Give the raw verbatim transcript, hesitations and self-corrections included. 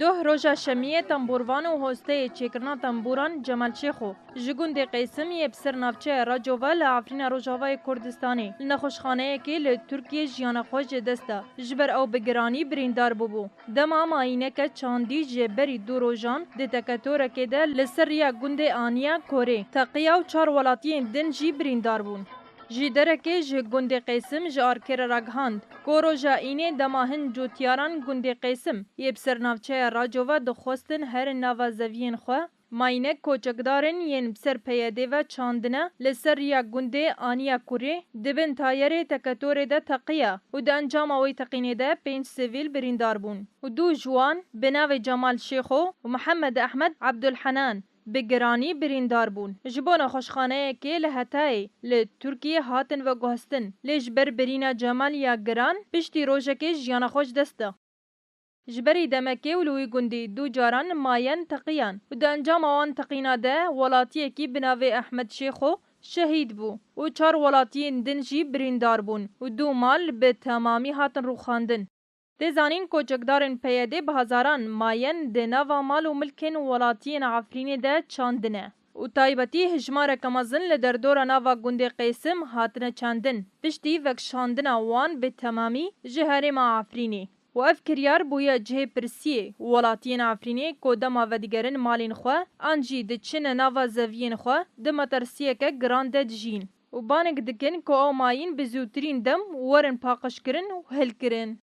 Doh roja şemiyê tembûrvan û hosteyê çêkirina tembûran Cemal Şêxo ji gundê Qeysim yê bi ser navçeya Racova li Efrîna Rojavayê Kurdistanê li nexweşxaneyekê li Tirkiyê jiyana xwe ji dest da. Ji ber ew bi giranî birîndar bûbû. Dema mayîneke çandî ji berî du rojan di teketorekê de li ser riya gundê aniya korê teqiya û çar welatiyên din jî birîndar bûn. Ji derekê ji gundê Qeysim ji arkê re ragihand ku roja înê dema hin cotiyaran gundê Qeysim yê bi ser navçeya Racova dixwestin herin nava zeviyên xwe, mayînek koçekdarên yên bi ser P Y D ve çandine li ser riya gundê aniya kurê di bin tayerê teketorê de teqiya û di encama wê teqînê de pênc sivîl birîndar bûn û du ji wan bi navê Cemal Şêxo û Mihemed Ehmed Ebdulhenan bi giranî birîndar bûn. Ji bo nexweşxaneyekê li Hetayê li Tirkiyê hatin veguhestin, lê ji ber birîna Cemal ya giran piştî rojekê jiyana xwe ji dest da. Ji berî demekê û li wî gundî du caran mayen teqiyan û di encama wan teqîna de welatiyekî bi navê Ehmed Şêxo şehîd bû û çar welatiyên din jî birîndar bûn û du mal bi temamî hatin rûxandin. Tê zanîn, koçekdarên P Y D bi hezaran mayen di nava mal û milkên welatiyên Efrînê de çandine û taybetî hejmareke mezin li derdora nava gundê Qeysim hatine çandin, piştî vekişandina wan bi temamî ji herêma Efrînê û ev kiryar bûye cihê pirsiyê welatiyên Efrînê ku dema vedigerin malên xwe an jî diçine nava zeviyên xwe di metirsiyeke giran de dijîn û banik dikin ku ew mayîn bi zûtirîn dem werin paqijkirin û hilkirin.